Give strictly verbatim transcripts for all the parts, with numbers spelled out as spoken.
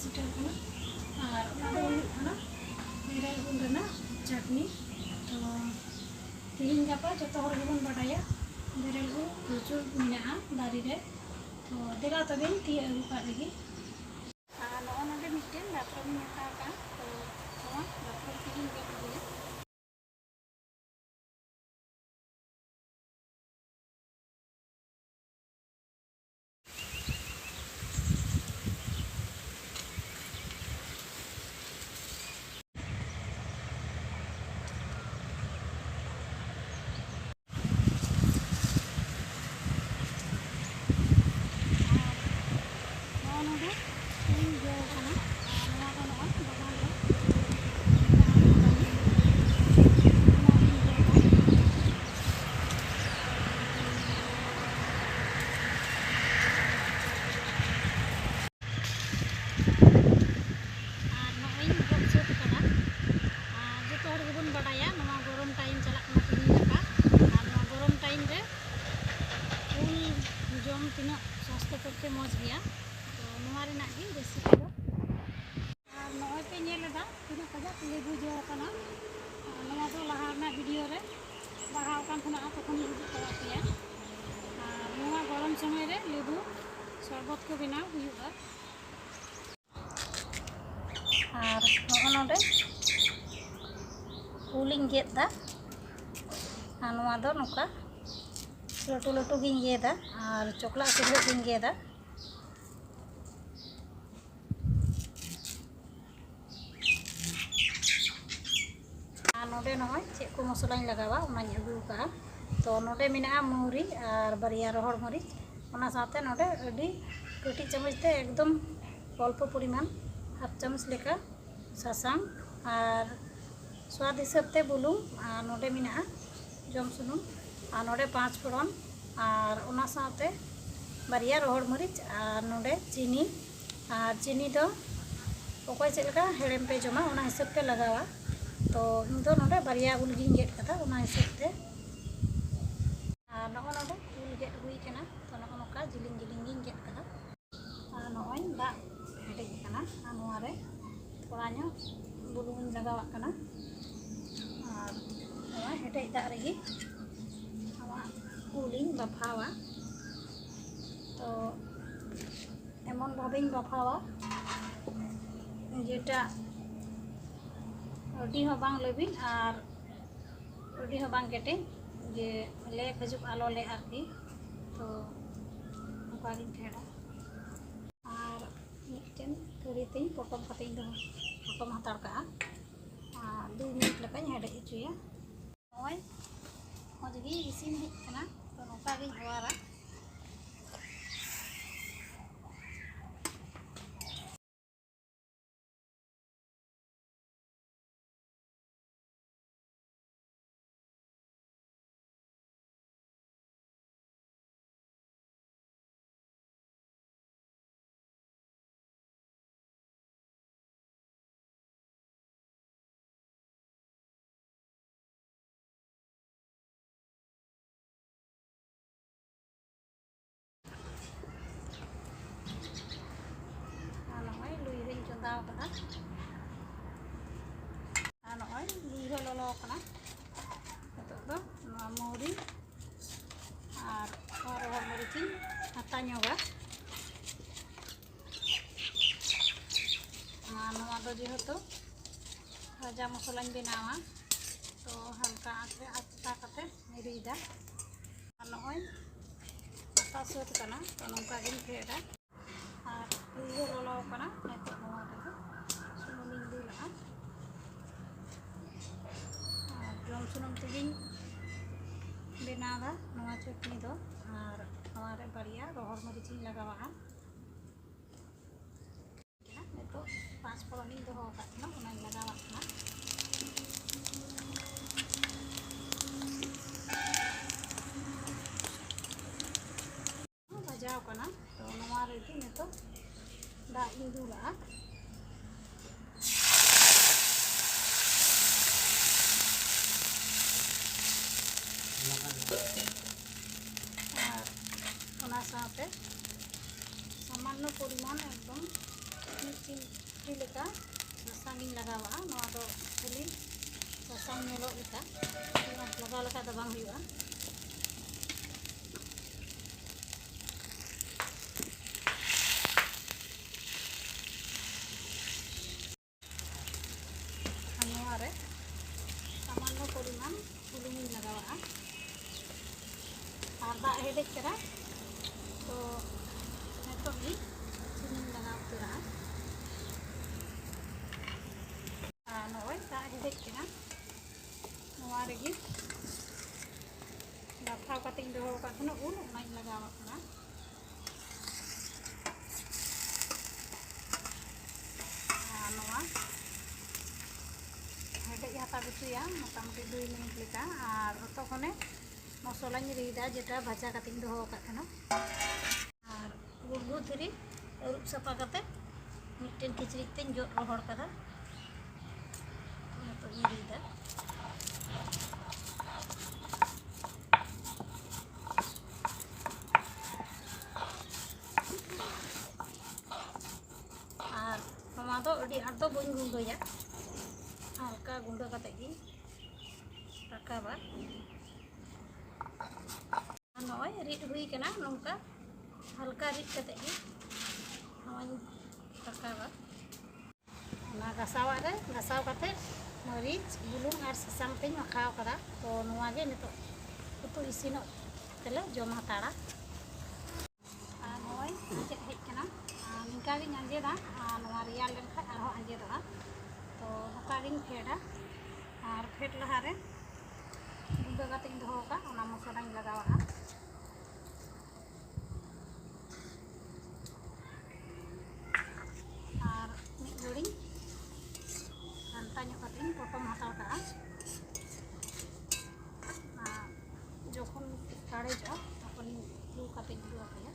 ᱯᱤᱴᱷᱟᱹ ᱠᱟᱱᱟ᱾ ᱟᱨ ᱚᱱᱟ ᱫᱚ ᱦᱩᱭᱩᱜ ᱠᱟᱱᱟ ᱵᱮᱨᱮᱞ ᱩᱞ ᱨᱮᱱᱟᱜ ᱪᱟᱴᱱᱤ᱾ ᱛᱚ ᱛᱤᱦᱤᱧ ᱜᱟᱯᱟ ᱡᱚᱛᱚ ᱦᱚᱲ ᱜᱮᱵᱚᱱ ᱵᱟᱰᱟᱭᱟ ᱵᱮᱨᱮᱞ ᱩᱞ ᱯᱨᱚᱪᱩᱨ ᱢᱮᱱᱟᱜᱼᱟ ᱫᱟᱨᱮ ᱨᱮ᱾ ᱛᱚ ᱫᱮᱞᱟ ᱛᱚᱵᱮᱧ ᱛᱤᱭᱳᱜ ᱟᱹᱜᱩ ᱠᱟᱜ ᱞᱮᱜᱮ᱾ ᱟᱨ ᱱᱚᱜᱼᱚ ᱱᱚᱰᱮ ᱢᱤᱫᱴᱮᱱ ᱫᱟᱛᱨᱚᱢᱤᱧ ᱦᱟᱛᱟᱣ ᱠᱟᱜᱼᱟ᱾ ᱛᱚ ᱱᱚᱣᱟ ᱫᱟᱛᱨᱚᱢ ᱛᱮᱜᱮᱧ ᱜᱮᱫ ᱟᱹᱜᱩᱭᱟ᱾ ᱟᱨ ᱱᱚᱜᱼᱚ ᱱᱚᱰᱮ ᱩᱞ ᱡᱚ ᱠᱟᱱᱟ᱾ ᱟᱨ ᱱᱚᱣᱟ ᱫᱚ ᱱᱚᱜᱼᱚᱭ ᱵᱟᱜᱟᱱ ᱨᱮ ᱢᱮᱱᱟᱜᱼᱟ᱾ ᱱᱚᱣᱟ ᱩᱞ ᱡᱚ ᱫᱚ ᱟᱨ ᱱᱚᱜᱼᱚᱭ ᱤᱧ ᱜᱚᱫ ᱥᱟᱹᱛ ᱠᱟᱫᱟ᱾ ᱟᱨ ᱡᱚᱛᱚ ᱦᱚᱲ ᱜᱮᱵᱚᱱ ᱵᱟᱰᱟᱭᱟ ᱱᱚᱣᱟ ᱜᱚᱨᱚᱢ ᱴᱟᱭᱤᱢ ᱪᱟᱞᱟᱜ ᱠᱟᱱᱟ ᱛᱤᱦᱤᱧ ᱜᱟᱯᱟ᱾ ᱟᱨ ᱱᱚᱣᱟ ᱜᱚᱨᱚᱢ ᱴᱟᱭᱤᱢ ᱨᱮ ᱩᱞ ᱡᱚᱢ ᱛᱤᱱᱟᱹᱜ ᱥᱟᱥᱛᱷᱚ ᱯᱚᱠᱠᱷᱮ ᱢᱚᱡᱽ ᱜᱮᱭᱟ᱾ ᱛᱚ ᱱᱚᱣᱟ ᱨᱮᱱᱟᱜ ᱜᱮ ᱨᱮᱥᱤᱯᱤ ᱫᱚ᱾ ᱟᱨ ᱱᱚᱜᱼᱚᱭ ᱯᱮ ᱧᱮᱞ ᱮᱫᱟ ᱛᱤᱱᱟᱹᱜ ᱠᱟᱡᱟᱠ ᱞᱮᱵᱩ ᱡᱚ ᱟᱠᱟᱱᱟ᱾ ᱟᱨ ᱱᱚᱣᱟ ᱫᱚ ᱞᱟᱦᱟ ᱨᱮᱱᱟᱜ ᱵᱷᱤᱰᱤᱭᱳ ᱨᱮ ᱵᱟᱦᱟ ᱟᱠᱟᱱ ᱛᱟᱦᱮᱱᱟ, ᱛᱚᱠᱷᱚᱱ ᱤᱧ ᱩᱫᱩᱜ ᱠᱟᱫ ᱯᱮᱭᱟ᱾ ᱟᱨ ᱱᱚᱣᱟ ᱜᱚᱨᱚᱢ ᱥᱚᱢᱚᱭ ᱨᱮ ᱞᱮᱵᱩ ᱥᱚᱨᱵᱚᱛ ᱠᱚ ᱵᱮᱱᱟᱣ ᱦᱩᱭᱩᱜᱼᱟ᱾ ᱟᱨ ᱱᱚᱜᱼᱚ ᱱᱚᱰᱮ ᱩᱞᱤᱧ ᱜᱮᱫ ᱮᱫᱟ᱾ ᱟᱨ ᱱᱚᱣᱟ ᱫᱚ ᱱᱚᱝᱠᱟ ᱞᱟᱹᱴᱩ ᱞᱟᱹᱴᱩ ᱜᱤᱧ ᱜᱮᱫᱟ ᱟᱨ ᱪᱚᱠᱞᱟᱜ ᱥᱤᱨᱦᱟᱹᱜ ᱜᱤᱧ ᱜᱮᱫᱟ᱾ ᱟᱨ ᱱᱚᱰᱮ ᱱᱚᱜᱼᱚᱭ ᱪᱮᱫ ᱠᱚ ᱢᱚᱥᱞᱟᱧ ᱞᱟᱜᱟᱣᱟ, ᱚᱱᱟᱧ ᱟᱹᱜᱩ ᱟᱠᱟᱫᱼᱟ᱾ ᱛᱚ ᱱᱚᱰᱮ ᱢᱮᱱᱟᱜᱼᱟ ᱢᱚᱣᱨᱤ ᱟᱨ ᱵᱟᱨᱭᱟ ᱨᱚᱦᱚᱲ ᱢᱟᱹᱨᱤᱪ᱾ ᱚᱱᱟ ᱥᱟᱶᱛᱮ ᱱᱚᱰᱮ ᱟᱹᱰᱤ ᱠᱟᱹᱴᱤᱡ ᱪᱟᱢᱚᱪ ᱛᱮ ᱮᱠᱫᱚᱢ ᱚᱞᱯᱚ ᱯᱚᱨᱤᱢᱟᱱ, ᱦᱟᱯ ᱪᱟᱢᱚᱪ ᱞᱮᱠᱟ ᱥᱟᱥᱟᱝ ᱟᱨ ᱥᱣᱟᱫ ᱦᱤᱥᱟᱹᱵ ᱛᱮ ᱵᱩᱞᱩᱝ᱾ ᱟᱨ ᱱᱚᱰᱮ ᱢᱮᱱᱟᱜᱼᱟ ᱡᱚᱢ ᱥᱩᱱᱩᱢ, ᱟᱨ ᱱᱚᱰᱮ ᱯᱟᱸᱪ ᱯᱷᱚᱲᱚᱱ, ᱟᱨ ᱚᱱᱟ ᱥᱟᱶᱛᱮ ᱵᱟᱨᱭᱟ ᱨᱚᱦᱚᱲ ᱢᱟᱹᱨᱤᱪ, ᱟᱨ ᱱᱚᱰᱮ ᱪᱤᱱᱤ᱾ ᱟᱨ ᱪᱤᱱᱤ ᱫᱚ ᱚᱠᱚᱭ ᱪᱮᱫ ᱞᱮᱠᱟ ᱦᱮᱲᱮᱢ ᱯᱮ ᱡᱚᱢᱟ, ᱚᱱᱟ ᱦᱤᱥᱟᱹᱵ ᱯᱮ ᱞᱟᱜᱟᱣᱟ᱾ ᱛᱚ ᱤᱧ ᱫᱚ ᱱᱚᱰᱮ ᱵᱟᱨᱭᱟ ᱩᱞ ᱜᱤᱧ ᱜᱮᱫ ᱠᱟᱫᱟ, ᱚᱱᱟ ᱦᱤᱥᱟᱹᱵ ᱛᱮ᱾ ᱟᱨ ᱱᱚᱜᱼᱚ ᱱᱚᱰᱮ ᱩᱞ ᱜᱮᱫ ᱦᱩᱭ ᱠᱟᱱᱟ᱾ ᱛᱚ ᱱᱚᱜᱼᱚ ᱱᱚᱝᱠᱟ ᱡᱤᱞᱤᱧ ᱡᱤᱞᱤᱧ ᱜᱤᱧ ᱜᱮᱫ ᱠᱟᱫᱟ᱾ ᱟᱨ ᱱᱚᱜᱼᱚᱭ ᱫᱟᱜ ᱦᱮᱰᱮᱡ ᱟᱠᱟᱱᱟ᱾ ᱟᱨ ᱱᱚᱣᱟ ᱨᱮ ᱛᱷᱚᱲᱟ ᱧᱚᱜ ᱵᱩᱞᱩᱝ ᱤᱧ ᱞᱟᱜᱟᱣᱟᱜ ᱠᱟᱱᱟ᱾ ᱟᱨ ᱱᱚᱣᱟ ᱦᱮᱰᱮᱡ ᱫᱟᱜ ᱨᱮᱜᱮ ᱱᱚᱣᱟ ᱩᱞ ᱤᱧ ᱵᱟᱯᱷᱟᱣᱟ᱾ ᱛᱚ ᱮᱢᱚᱱ ᱵᱷᱟᱵᱮᱧ ᱵᱟᱯᱷᱟᱣᱟ, ᱡᱮᱴᱟ ᱟᱹᱰᱤ ᱦᱚᱸ ᱵᱟᱝ ᱞᱟᱹᱵᱤᱫ ᱟᱨ ᱟᱹᱰᱤ ᱦᱚᱸ ᱵᱟᱝ ᱠᱮᱴᱮᱡ, ᱡᱮ ᱞᱮ ᱠᱷᱟᱹᱡᱩᱜ ᱟᱞᱚ ᱞᱮ ᱟᱨᱠᱤ᱾ ᱛᱚ ᱚᱱᱠᱟᱜᱤᱧ ᱯᱷᱮᱰᱟ᱾ ᱟᱨ ᱢᱤᱫᱴᱮᱱ ᱛᱷᱟᱹᱨᱤ ᱛᱤᱧ ᱯᱚᱴᱚᱢ ᱠᱟᱛᱮ ᱤᱧ ᱫᱚᱦᱚ, ᱯᱚᱴᱚᱢ ᱦᱟᱛᱟᱲ ᱠᱟᱜᱼᱟ᱾ ᱟᱨ ᱫᱩ ᱢᱤᱱᱤᱴ ᱞᱮᱠᱟᱧ ᱦᱮᱰᱮᱡ ᱦᱚᱪᱚᱭᱟ᱾ ᱱᱚᱜᱼᱚᱭ ᱢᱚᱡᱽ ᱜᱮ ᱤᱥᱤᱱ ᱦᱮᱡ ᱠᱟᱱᱟ᱾ ᱛᱚ ᱱᱚᱝᱠᱟ ᱜᱤᱧ ᱚᱣᱟᱨᱟ᱾ ᱟᱨ ᱱᱚᱜᱼᱚᱭ ᱞᱩᱭ ᱦᱚᱸᱧ ᱪᱚᱸᱫᱟᱣ ᱠᱟᱫᱟ᱾ ᱟᱨ ᱱᱚᱜᱼᱚᱭ ᱞᱩᱭ ᱦᱚᱸ ᱞᱚᱞᱚ ᱠᱟᱱᱟ᱾ ᱱᱤᱛᱚᱜ ᱫᱚ ᱱᱚᱣᱟ ᱢᱚᱦᱨᱤ ᱟᱨ ᱱᱚᱣᱟ ᱨᱚᱦᱚᱲ ᱢᱟᱹᱨᱤᱪ ᱤᱧ ᱟᱛᱟ ᱧᱚᱜᱟ᱾ ᱟᱨ ᱱᱚᱣᱟ ᱫᱚ ᱡᱮᱦᱮᱛᱩ ᱵᱷᱟᱡᱟ ᱢᱚᱥᱞᱟᱧ ᱵᱮᱱᱟᱣᱟ, ᱛᱚ ᱦᱟᱞᱠᱟ ᱟᱸᱪ ᱨᱮ ᱟᱛᱟ ᱠᱟᱛᱮ ᱨᱤᱫᱟ᱾ ᱟᱨ ᱱᱚᱜᱼᱚᱭ ᱟᱛᱟ ᱥᱟᱹᱛ ᱠᱟᱱᱟ, ᱛᱚ ᱱᱚᱝᱠᱟ ᱜᱤᱧ ᱯᱷᱮᱰᱟ᱾ ᱟᱨ ᱜᱷᱤ ᱦᱚᱸ ᱞᱚᱞᱚ ᱠᱟᱱᱟ, ᱱᱤᱛᱚᱜ ᱱᱚᱣᱟ ᱨᱮᱫᱚ ᱥᱩᱱᱩᱢᱤᱧ ᱫᱩᱞᱟᱜᱼᱟ᱾ ᱟᱨ ᱡᱚᱢ ᱥᱩᱱᱩᱢ ᱛᱮᱜᱮᱧ ᱵᱮᱱᱟᱣᱫᱟ ᱱᱚᱣᱟ ᱪᱟᱹᱴᱱᱤ ᱫᱚ᱾ ᱟᱨ ᱱᱚᱣᱟ ᱨᱮ ᱵᱟᱨᱭᱟ ᱨᱚᱦᱚᱲ ᱢᱟᱹᱨᱤᱪ ᱤᱧ ᱞᱟᱜᱟᱣᱟᱜᱼᱟ᱾ ᱱᱤᱛᱚᱜ ᱯᱟᱸᱪ ᱯᱷᱚᱲᱚᱱᱤᱧ ᱫᱚᱦᱚ ᱟᱠᱟᱫ ᱛᱟᱦᱮᱱᱟ, ᱚᱱᱟᱧ ᱞᱟᱜᱟᱣᱟᱜ ᱠᱟᱱᱟ᱾ ᱵᱷᱟᱡᱟᱣ ᱠᱟᱱᱟ, ᱛᱚ ᱱᱚᱣᱟ ᱨᱮᱜᱮ ᱱᱤᱛᱚᱜ ᱫᱟᱜ ᱤᱧ ᱫᱩᱞᱟᱜᱼᱟ᱾ ᱟᱨ ᱚᱱᱟ ᱥᱟᱶᱛᱮ ᱥᱟᱢᱟᱱᱱᱚ ᱯᱚᱨᱤᱢᱟᱱ ᱮᱠᱫᱚᱢ ᱢᱤᱫ ᱪᱮᱫ ᱞᱮᱠᱟ ᱥᱟᱥᱟᱝ ᱤᱧ ᱞᱟᱜᱟᱣᱟᱜᱼᱟ, ᱱᱚᱣᱟ ᱫᱚ ᱠᱷᱟᱹᱞᱤ ᱥᱟᱥᱟᱝ ᱧᱮᱞᱚᱜ ᱞᱮᱠᱟ ᱞᱟᱜᱟᱣ ᱞᱮᱠᱷᱟᱱ ᱫᱚ ᱵᱟᱝ ᱦᱩᱭᱩᱜᱼᱟ᱾ ᱟᱨ ᱱᱚᱣᱟ ᱨᱮ ᱥᱟᱢᱟᱱᱱᱚ ᱯᱚᱨᱤᱢᱟᱱ ᱵᱩᱞᱩᱝ ᱤᱧ ᱞᱟᱜᱟᱣᱟᱜᱼᱟ᱾ ᱟᱨ ᱫᱟᱜ ᱦᱮᱰᱮᱡ ᱠᱟᱱᱟ, ᱛᱚ ᱱᱤᱛᱚᱜ ᱤᱧ ᱪᱤᱱᱤᱧ ᱞᱟᱜᱟᱣ ᱩᱛᱟᱹᱨᱟᱜᱼᱟ᱾ ᱟᱨ ᱱᱚᱜᱼᱚᱭ ᱫᱟᱜ ᱦᱮᱰᱮᱡ ᱠᱟᱱᱟ, ᱱᱚᱣᱟ ᱨᱮᱜᱮ ᱵᱟᱯᱷᱟᱣ ᱠᱟᱛᱮᱧ ᱫᱚᱦᱚ ᱟᱠᱟᱫ ᱛᱟᱦᱮᱱᱟ ᱩᱞ, ᱚᱱᱟᱧ ᱞᱟᱜᱟᱣᱟᱜ ᱠᱟᱱᱟ᱾ ᱟᱨ ᱱᱚᱣᱟ ᱦᱮᱰᱮᱡ ᱦᱟᱛᱟᱲ ᱦᱚᱪᱚᱭᱟ ᱢᱚᱴᱟᱢᱩᱴᱤ ᱫᱩᱭ ᱢᱤᱱᱤᱴ ᱞᱮᱠᱟ᱾ ᱟᱨ ᱦᱚᱛᱚ ᱠᱷᱚᱱᱮ ᱢᱚᱥᱞᱟᱧ ᱨᱤᱫᱟ, ᱡᱮᱴᱟ ᱵᱷᱟᱡᱟ ᱠᱟᱛᱮᱧ ᱫᱚᱦᱚ ᱟᱠᱟᱫ ᱛᱟᱦᱮᱱᱟ᱾ ᱟᱨ ᱜᱩᱲᱜᱩ ᱫᱷᱤᱨᱤ ᱟᱹᱨᱩᱵ ᱥᱟᱯᱷᱟ ᱠᱟᱛᱮ ᱢᱤᱫᱴᱮᱱ ᱠᱤᱪᱨᱤᱡ ᱛᱮᱧ ᱡᱚᱫ ᱨᱚᱦᱚᱲ ᱠᱟᱫᱟ᱾ ᱱᱤᱛᱚᱜ ᱤᱧ ᱨᱤᱫᱟ᱾ ᱟᱨ ᱱᱚᱣᱟ ᱫᱚ ᱟᱹᱰᱤ ᱟᱸᱴ ᱫᱚ ᱵᱟᱹᱧ ᱜᱩᱸᱰᱟᱹᱭᱟ, ᱦᱟᱞᱠᱟ ᱜᱩᱸᱰᱟᱹ ᱠᱟᱛᱮ ᱜᱤᱧ ᱨᱟᱠᱟᱵᱟ᱾ ᱟᱨ ᱱᱚᱜᱼᱚᱭ ᱨᱤᱫ ᱦᱩᱭ ᱠᱟᱱᱟ, ᱱᱚᱝᱠᱟ ᱦᱟᱞᱠᱟ ᱨᱤᱫ ᱠᱟᱛᱮ ᱜᱮ ᱱᱚᱣᱟᱧ ᱨᱟᱠᱟᱵᱟ᱾ ᱚᱱᱟ ᱜᱷᱟᱥᱟᱣᱟᱜ ᱨᱮ ᱜᱷᱟᱥᱟᱣ ᱠᱟᱛᱮ ᱢᱟᱹᱨᱤᱪ, ᱵᱩᱞᱩᱝ ᱟᱨ ᱥᱟᱥᱟᱝ ᱛᱮᱧ ᱢᱟᱠᱷᱟᱣ ᱠᱟᱫᱟ᱾ ᱛᱚ ᱱᱚᱣᱟ ᱜᱮ ᱱᱤᱛᱚᱜ ᱩᱛᱩ ᱤᱥᱤᱱᱚᱜ ᱛᱮᱞᱮ ᱡᱚᱢ ᱦᱟᱛᱟᱲᱟ᱾ ᱟᱨ ᱱᱚᱜᱼᱚᱭ ᱟᱸᱡᱮᱫ ᱦᱮᱡ ᱠᱟᱱᱟ᱾ ᱟᱨ ᱱᱤᱝᱠᱟ ᱜᱤᱧ ᱟᱸᱡᱮᱫᱟ, ᱟᱨ ᱱᱚᱣᱟ ᱨᱮᱭᱟᱲ ᱞᱮᱱᱠᱷᱟᱱ ᱟᱨᱦᱚᱸ ᱟᱸᱡᱮᱫᱚᱜᱼᱟ᱾ ᱛᱚ ᱱᱚᱝᱠᱟ ᱜᱤᱧ ᱯᱷᱮᱰᱟ᱾ ᱟᱨ ᱯᱷᱮᱰ ᱞᱟᱦᱟᱨᱮ ᱜᱩᱸᱰᱟᱹ ᱠᱟᱛᱮᱧ ᱫᱚᱦᱚ ᱟᱠᱟᱫ ᱚᱱᱟ ᱢᱚᱥᱞᱟᱧ ᱞᱟᱜᱟᱣᱟᱜᱼᱟ᱾ ᱟᱨ ᱢᱤᱫ ᱜᱷᱟᱹᱲᱤᱡ ᱜᱷᱟᱱᱴᱟ ᱧᱚᱜ ᱠᱟᱛᱮᱧ ᱯᱚᱴᱚᱢ ᱦᱟᱛᱟᱲ ᱠᱟᱜᱼᱟ᱾ ᱟᱨ ᱡᱚᱠᱷᱚᱱ ᱞᱟᱲᱮᱡᱚᱜᱼᱟ, ᱛᱚᱠᱷᱚᱱᱤᱧ ᱞᱩ ᱠᱟᱛᱮᱧ ᱩᱫᱩᱜ ᱟᱯᱮᱭᱟ᱾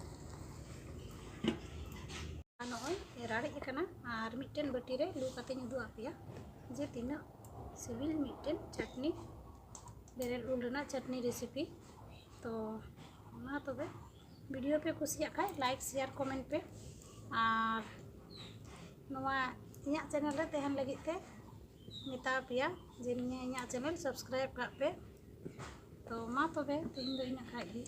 ᱟᱨ ᱱᱚᱜᱼᱚᱭ ᱨᱟᱲᱮᱡ ᱟᱠᱟᱱᱟ, ᱟᱨ ᱢᱤᱫᱴᱮᱱ ᱵᱟᱹᱴᱤ ᱨᱮ ᱞᱩ ᱠᱟᱛᱮᱧ ᱩᱫᱩᱜ ᱟᱯᱮᱭᱟ ᱡᱮ ᱛᱤᱱᱟᱹᱜ ᱥᱤᱵᱤᱞ ᱢᱤᱫᱴᱮᱱ ᱪᱟᱴᱱᱤ, ᱵᱮᱨᱮᱞ ᱩᱞ ᱨᱮᱱᱟᱜ ᱪᱟᱴᱱᱤ ᱨᱮᱥᱤᱯᱤ᱾ ᱛᱚ ᱢᱟ ᱛᱚᱵᱮ, ᱵᱷᱤᱰᱤᱭᱳ ᱯᱮ ᱠᱩᱥᱤᱭᱟᱜ ᱠᱷᱟᱡ like, share, comment ᱯᱮ᱾ ᱟᱨ ᱱᱚᱣᱟ ᱤᱧᱟᱹᱜ ᱪᱮᱱᱮᱞ ᱨᱮ ᱛᱟᱦᱮᱱ ᱞᱟᱹᱜᱤᱫ ᱛᱮ ᱢᱮᱛᱟ ᱯᱮᱭᱟ ᱡᱮ ᱱᱤᱭᱟᱹ ᱤᱧᱟᱹᱜ ᱪᱮᱱᱮᱞ ᱥᱟᱵᱥᱠᱨᱟᱭᱤᱵᱽ ᱠᱟᱜ ᱯᱮ᱾ ᱛᱚ ᱢᱟ ᱛᱚᱵᱮ ᱛᱮᱦᱮᱧ ᱫᱚ ᱤᱱᱟᱹᱜ ᱠᱷᱟᱡ ᱜᱮ᱾